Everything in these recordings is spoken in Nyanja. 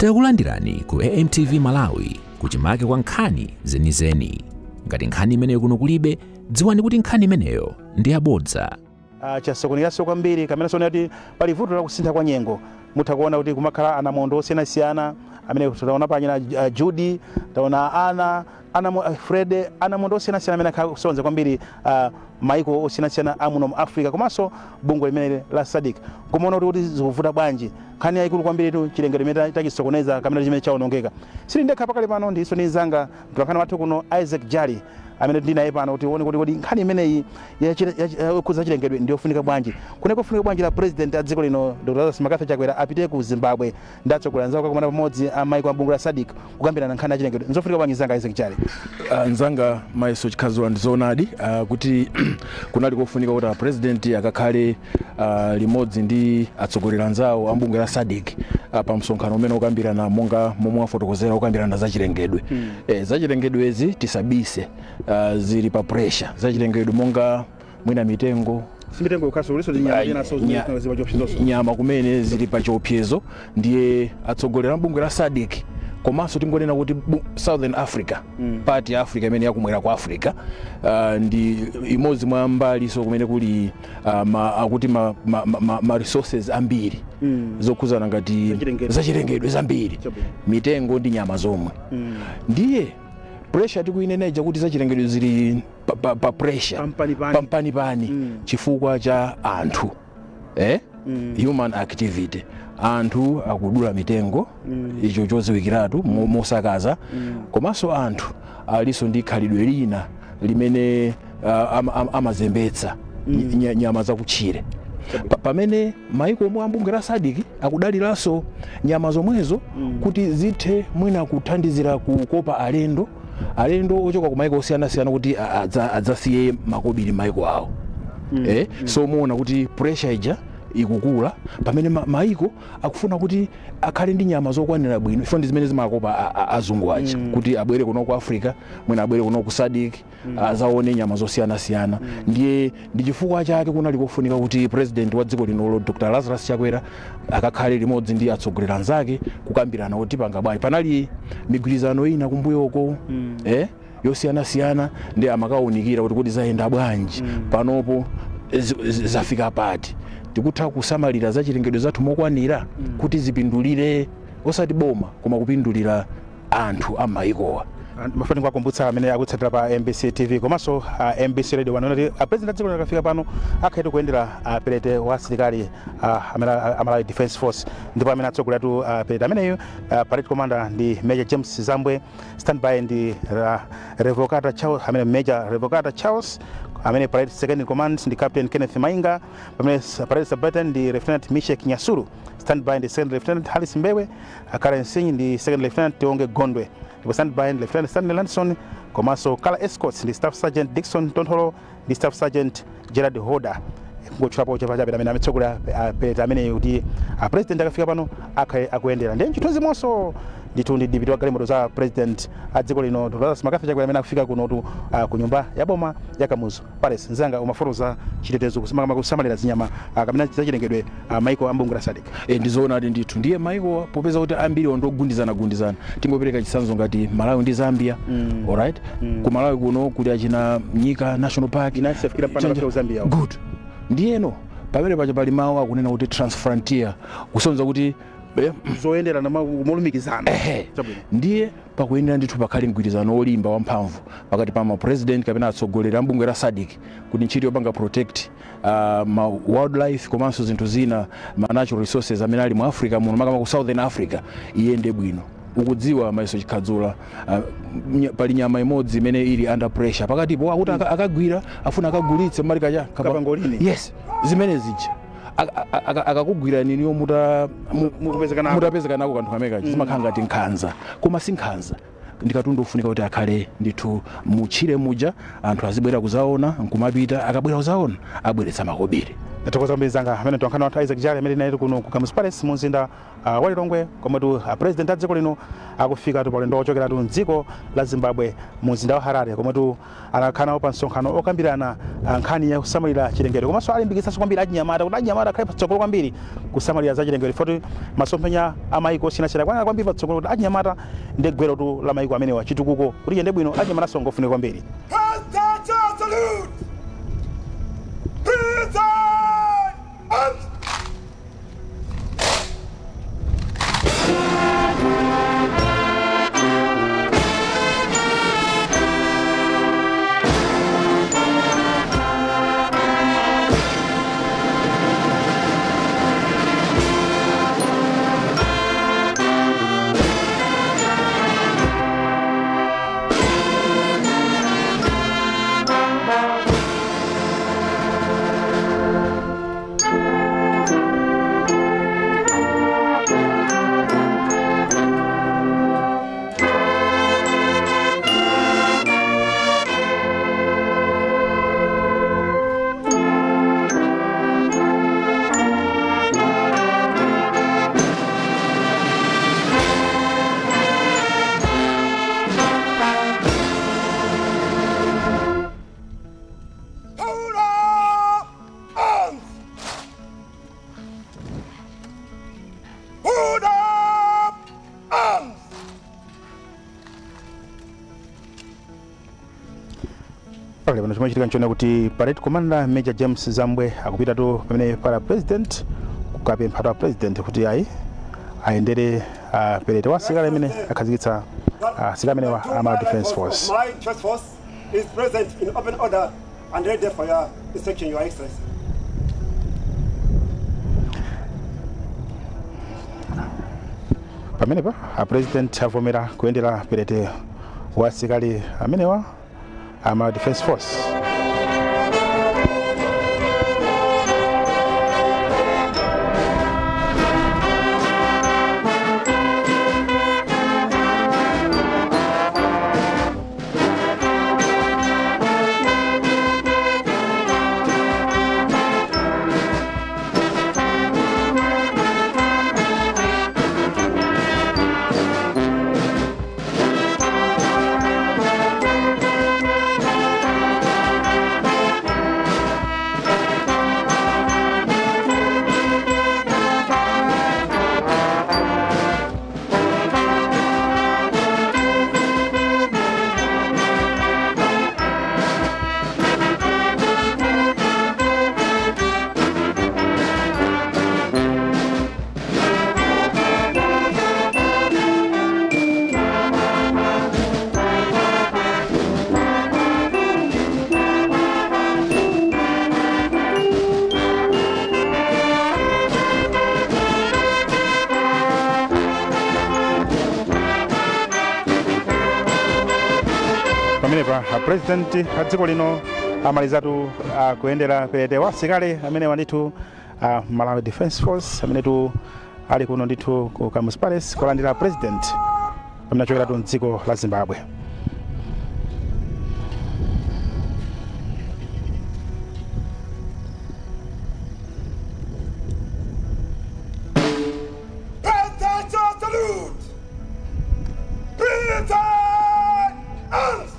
Takulandirani ku AMTV Malawi, kuchimake kwa nkhani zenizeni. Ngati nkhani imeneyo kuno kulibe, dziwani kuti nkhani imeneyo ndi yabodza. Chasokonekanso kwambiri kamene soona kuti pali vuto la kusintha kwa nyengo. Mutha kuona kuti kumakhala anamondo osiyanasiyana amene taona panyina Judy, taona ana ana Fred, anamondo osiyanasiyana amene akhala kusonza kwambiri maiko osiyanasiyana amuno mu Africa, komanso bungwe limene la SADC. Kumaona kuti zikuvuta bwanji, nkhani yayikulu kwambiri tu chilengedwe imene tachisokoneza kamene chimene chaonongeka. Sili ndekha pakali pano, ndiso ndi mnzanga mtolankhani wathu kuno Isaac Jali amene ndili naye pano kuti uone kuti nkhani imeneyi yokhudza chilengedwe ndiyofunika bwanji, kuneko kufunika bwanji la president a dziko lino Dr. Lazarus McCarthy Chakwera apite ku Zimbabwe ndi atsogoleri anzawo kakumana pamodzi a maiko a bungwe la SADC kukambirana nkhani ya chilengedwe. Nzofunika bwanji, mnzanga Isaac Jali? Nzanga Maiso Chikhazula, ndizoonadi kuti kunali kofunika kuti a president akakhale limodzi ndi atsogoleri anzawo a bungwe la SADC pa msonkhano umene ukambirana, monga momwe wafotokozera, ukambirana za chilengedwe. Za chilengedwezi tisabise, zili pa pressure. Za chilengedwe monga mwina mitengo. Simitengo yokhaso, uliso ndi nyama zinaso zimene zili pa chiopsezo. Nyama kumene zili pa chiopsezo. Ndiye atsogoleri a bungwe la SADC, komanso tingonena kuti Southern Africa, part ya Africa imene yakumwera kwa Africa, ndi imodzi mwa mbali so kumene kuli akuti ma resources ambiri zokhuzana ngati zachilengedwe. Zachilengedwe zambiri. Chabwino. Mitengo ndi nyama zomwe. Ndiye pressure tikuineneja kuti zachilengedwe zili pa pressure. Pampanipani. Pampanipani chifukwa cha anthu, human activity. Anthu akudula mitengo, icho chodziwikiratu, mosakaza. Komanso anthu alinso ndi khalidwe lina limene amazembetsa nyama zakutchire. Pamene maiko omwe ambungwe la SADC akudaliranso nyama zomwezo kuti zithe mwina kuthandizira kukopa alendo ochoka ku maiko osiyanasiyana kuti adzasiye makobiri maiko awo. So muona kuti pressure ija ikukula pamene maiko akufuna kuti akhale ndi nyama zokwanira bwino, ifo ndi zimene zimakopa azungu aja kuti abwere kuno ku Africa, mwina abwere kuno ku SADC, azaone nyama zosiyanasiyana. Ndiye ndi chifukwa chake kunali kofunika kuti president wa dziko linolo Dr. Lazarus Chakwera akakhale limodzi ndi atsogoleri anzake kukambirana kuti panga bwanji. Panali migwirizano ina kumbuyoko yosiyanasiyana, ndi amakawunikira kuti zayenda bwanji panopo, zafika pati, tikutha kusamalira za chilengedwe zathu mokwanira kuti zipindulire osati boma koma kupindulira anthu amaikowa. Mafani kuwakumbutsa amene akutsatira pa MBC TV komanso MBC Radio 1 kuti a president adziko akafika pano akhale kuyendera parade wa asilikali amene a Malawi Defense Force, ndipo amene atsogoleratu parade ameneyu, parade commander ndi Major James Zambwe, standby ndi Revocata Charles, amene Major Revocata Charles, amene parade second in command ndi Captain Kenneth Mainga, pamene parade subaltern ndi Lieutenant Mishek Nyasuru, standby ndi Second Lieutenant Harris Mbewe, Karen Singh ndi Second Lieutenant Tionge Gondwe, ndipo standby ndi Lieutenant Stanley Landson, komanso color escorts ndi Staff Sergeant Dixon Tontholo ndi Staff Sergeant Gerard Hoda, kungotchulapo chapachabe amene ametsogolera parade ameneyo kuti a president akafika pano akhale akuyendera. Ndiye mchithunzi monso ndithu ndi dipiti wa galimoto za president a dziko lino Dr. Lazarus McCarthy Chakwera amene akufika kunotu ku nyumba ya boma ya Kamuzu Palace. Nzanga, umafotokoza chitetezo, kusamalira zinyama kapena zachilengedwe, maiko a mbungwe la SADC. Ndizoonadi ndithu. Ndiye maiko popeza kuti ambiri ndogundizana gundizana, tingopereka chitsanzo ngati Malawi ndi Zambia. Alright, ku Malawi kuno kuli achina Nyika National Park. Inasefikira mpaka Chanja- ku Zambia. Good. Ndiyeno pamene paja pali mawu akunena kuti transfrontier, kusonyeza kuti zoyenderana molumikizana. Ehe. Chabwino. Ndiye pakuyenera ndithu pakhale mgwirizano olimba wamphamvu pakati pa mapresident kapena atsogoleri a mbungwe la SADC kuti ntchito yopanga protect ma wildlife komanso zinthu zina, ma natural resources amene ali mu Africa muno, makamaka ku Southern Africa, iyende bwino. Ukudziwa Maiso Chikhadzula, pali nyama imodzi imene ili under pressure pakatipo, akuti akagwira afuna akagulitse mali kacha Kapangolini. Yes, zimene zija akakugwira niniyo muta Mukupezeka nako. Mutapezeka nako kanthu kamene kacha, zimakhala ngati nkhanza, koma si nkhanza, ndi katundu ofunika kuti akhale ndithu mutchire muja, anthu azibwera kuzaona nkumapita. Akabwera kuzaona abweretsa makobiri. Ndathokoza kwambiri zanga amene tolankhani wathu Isaac Jali amene tinali kuno ku Kamuzu Palace mu mzinda wa Lilongwe, komwetu president a dziko lino akufika pa ulendo wochokeratu mdziko la Zimbabwe mu mzinda wa Harare, komwetu anakhala nawo pa msonkhano okambirana nkhani ya kusamalira chilengedwe, komanso alimbikitsanso kwambiri achinyamata kuti achinyamata akhale patsogolo kwambiri kusamalira za chilengedwe, foti masomphenya a mayiko osiyanasiyana kwanira kwambiri patsogolo kuti achinyamata ndi gwerotu la mayiko amenewa, chitukuko kuti chiyende bwino achinyamata ngofunika kwambiri. Salute! Up! Pale pano chomwe chitika nchona kuti parade commander Major James Zambwe akupitatu pamene pala president kukapempha a president kuti ayi ayendere perete wa asilikali amene akhazikitsa asilikali amenewa a Malawi Defense Force. Malawi Defense Force is present in open order and ready for your instruction, Your Excellency. Pamenepa a president avomera kuyendera perete wa asilikali amenewa a Malawi Defense Force. Pamenepa a president a dziko lino amalizatu kuyendera perete wa asilikali amene ndithu Malawi Defense Force amenetu ali kuno ndithu ku Kamuzu Palace kulandira president pamene achokeratu mdziko la Zimbabwe. Salute! Present arms!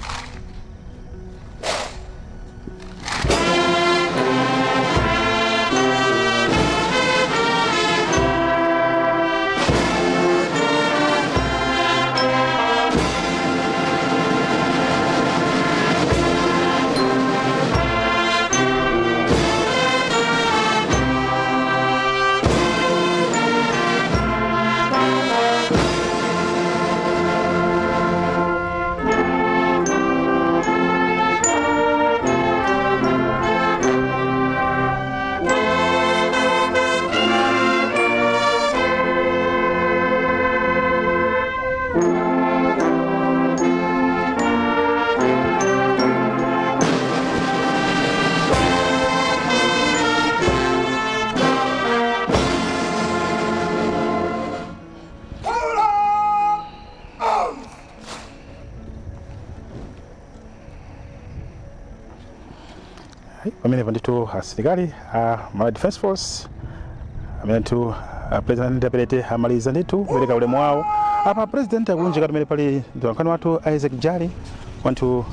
Pamenepo ndithu asilikali a Malawi Defense Force amene ndithu President aperete amaliza ndithu kupereka ulemu wawo. Apa President akulunjika pamene pali mtolankhani wathu Isaac Jali. Wanthu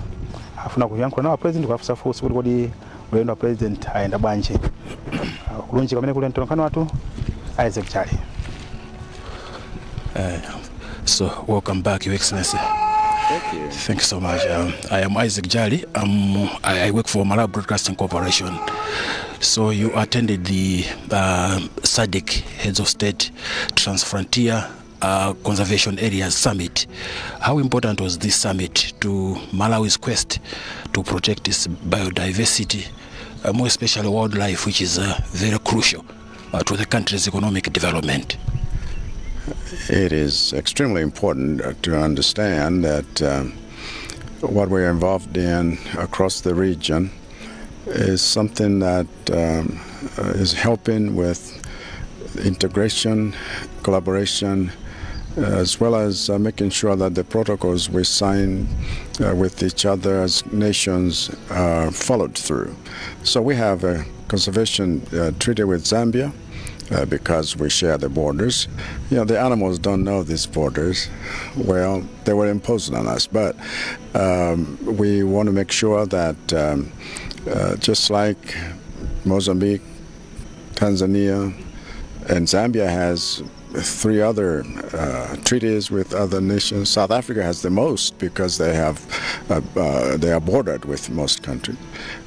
afuna kuyankhula nawo President, kuwafunsafunsa kuti kodi ulendo wa President ayenda bwanji. Kulunjika pamene kuli mtolankhani wathu Isaac Jali. So, welcome back, Your Excellency. Thank you. Thank you so much. I am Isaac Jali. I work for Malawi Broadcasting Corporation. So you attended the SADC Heads of State Transfrontier Conservation Areas Summit. How important was this summit to Malawi's quest to protect its biodiversity, more especially wildlife, which is very crucial to the country's economic development? It is extremely important to understand that what we're involved in across the region is something that is helping with integration, collaboration, as well as making sure that the protocols we sign with each other as nations are followed through. So we have a conservation treaty with Zambia because we share the borders. The animals don't know these borders. Well, they were imposed on us, but we want to make sure that just like Mozambique, Tanzania, and Zambia has three other treaties with other nations. South Africa has the most because they are bordered with most countries.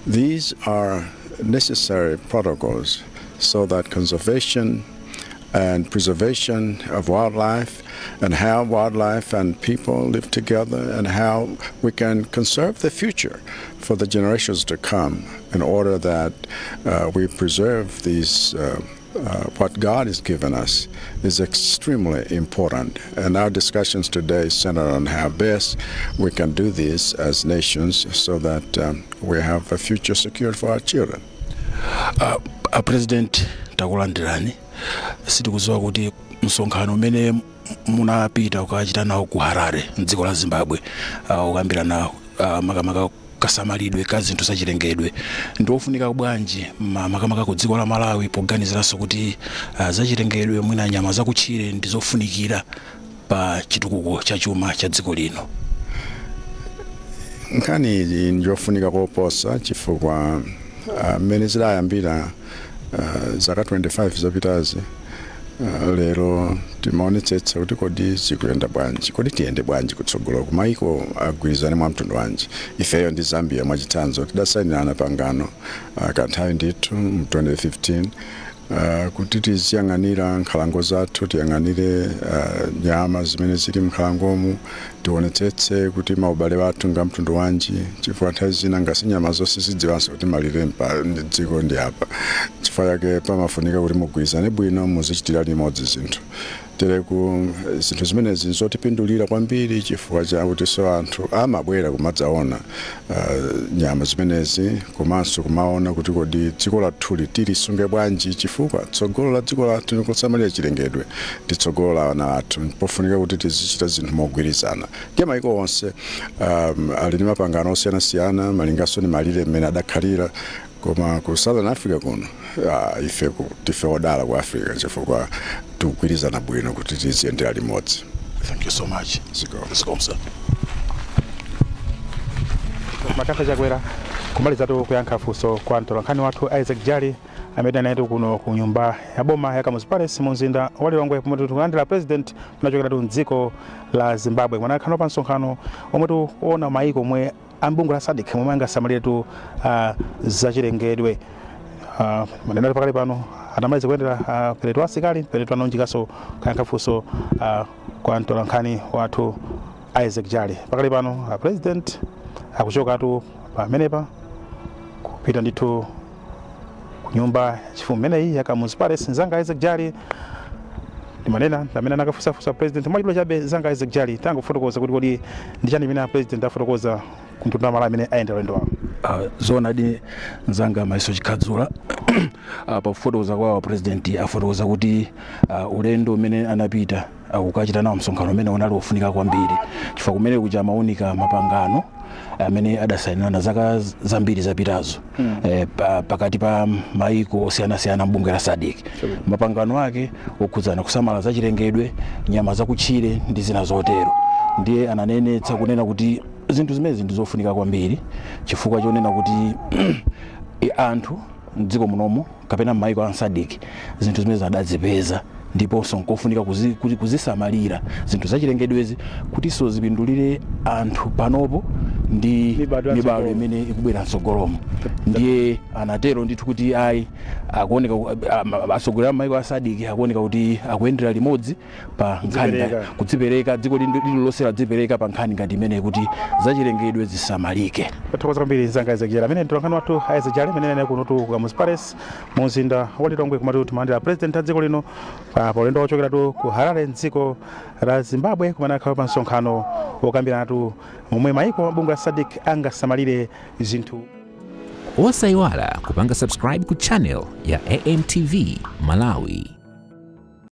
These are necessary protocols so that conservation and preservation of wildlife and how wildlife and people live together and how we can conserve the future for the generations to come in order that we preserve these what God has given us is extremely important. And our discussions today center on how best we can do this as nations so that we have a future secured for our children. President, takulandirani. Sitikudziwa kuti msonkhano umene munapita ukachita nawo ku Harare mdziko la Zimbabwe, ukambirana makamaka kasamalidwe ka zinthu zachilengedwe, ndiofunika bwanji makamaka ku dziko la Malawi, poganiziranso kuti zachilengedwe, mwina nyama zakutchire, ndizofunikira pa chitukuko cha chuma cha dziko lino? Nkhani iyi njofunika koposa chifukwa mmene zidayambira zaka 25 zapitazi, lero timaonetsetsa kuti kodi zikuyenda bwanji, kodi tiyende bwanji kutsogolo, kumaiko agwirizane mwa mtundu wanji. Ifeyo ndi Zambia, mwachitsanzo, tidasayinirana pangano kanthawi ndithu mu 2015 kuti tiziyang'anira nkhalango zathu, tiyang'anire nyama zimene zili mnkhalangomu, tionetsetse kuti maubale wathu nga mtundu wanji, chifukwa nthawi zina ngasi nyama zonse zidziwanso kuti malire dziko ndi apa. Chifukwa chake pamafunika kuti mugwirizane bwino, muzichitira limodzi zinthu. Tereku zinthu zimenezi nzotipindulira kwambiri chifukwa chakuti so anthu amabwera kumadzaona nyama zimenezi, komanso kumaona kuti kodi dziko lathuli tilisunge bwanji, chifukwa tsogolo la dziko lathu ndikusamalira chilengedwe ndi tsogolo la ana athu. Pofunika kuti tizichita zinthu mogwirizana. Ndiye maiko onse ali ndi mapangano osiyanasiyana malinganso ndi malire mmene adakhalira, koma ku Southern Africa kuno, ife tife odala ku Africa chifukwa tikugwirizana bwino kuti tiziyendera limodzi. Thank you so much. Zikomo, sir. Makasa Chakwera kumalizatu kuyankha funso kwa mtolankhani wathu Isaac Jali amene anayenda kuno ku nyumba ya boma ya Kamuzu Palace mu mzinda wa Lilongwe, pomwe tikulandira President kunachokeratu mdziko la Zimbabwe. Mwana pa msonkhano omwe tikuona maiko omwe ambungwe la SADC momwe angasamaliretu zachilengedwe. Maneno ali pakali pano, atamaliza kuyendera peretu asikali peretu, anaunjikanso kuyankha funso kwa mtolankhani wathu Isaac Jali. Pakali pano President akuchokatu pamenepa kupita ndithu ku nyumba yachifumu imeneyi ya Kamuzu Palace. Nzanga Isaac Jali, ndimanena ndamene anakafusafusa President mwachidule chabe. Nzanga Isaac Jali, tangofotokoza kuti kodi ndi chani imene President afotokoza kumtundu wa Malawi amene ayendera ulendo wawo? Zoonadi nzanga Maiso Chikhadzula, pakufotokoza kwawo President afotokoza kuti ulendo umene anapita kukachita nawo msonkhano umene unali wofunika kwambiri chifukwa kumene kuja amaunika mapangano. amene adasayinirana zaka zambiri zapitazo pakati pa maiko osiyanasiyana mbungwe la SADC. Mapangano ake okhudzana kusamala zachilengedwe, nyama zakutchire ndi zina zotero. Ndiye ananenetsa kunena kuti zinthu zimenezi ndi zofunika kwambiri, chifukwa chonena kuti anthu mdziko munomo kapena m'maiko a SADC zinthu zimene adazipeza, ndiponso nkofunika kuti kuzisamalira zinthu zachilengedwezi kutinso zipindulire anthu panopo ndi mibadwo ya mibadwo mtsogolo. Imene ikubwera mtsogolomo. Ndiye anatero ndithu kuti ayi, akuoneka atsogoleri a maiko a SADC akuoneka kuti akuyendera limodzi pa nkhani Kudzipereka. Kudzipereka, dziko lililonse ladzipereka pa nkhani ngati imeneyi kuti zachilengedwe zisamalike. Tathokoza kwambiri mzanga Ezekiel, amene mtolankhani wathu Ezekiel amene ane kunotu ku Kamuzu Palace mu mzinda wa Lilongwe, kumati timalandira president a dziko lino pa ulendo wochokeratu ku Harare mdziko la Zimbabwe, kumene akhala pa msonkhano wokambirana momwe maiko a bungwe la SADC angasamalire zinthu. Osayiwala kupanga subscribe ku channel ya AMTV Malawi.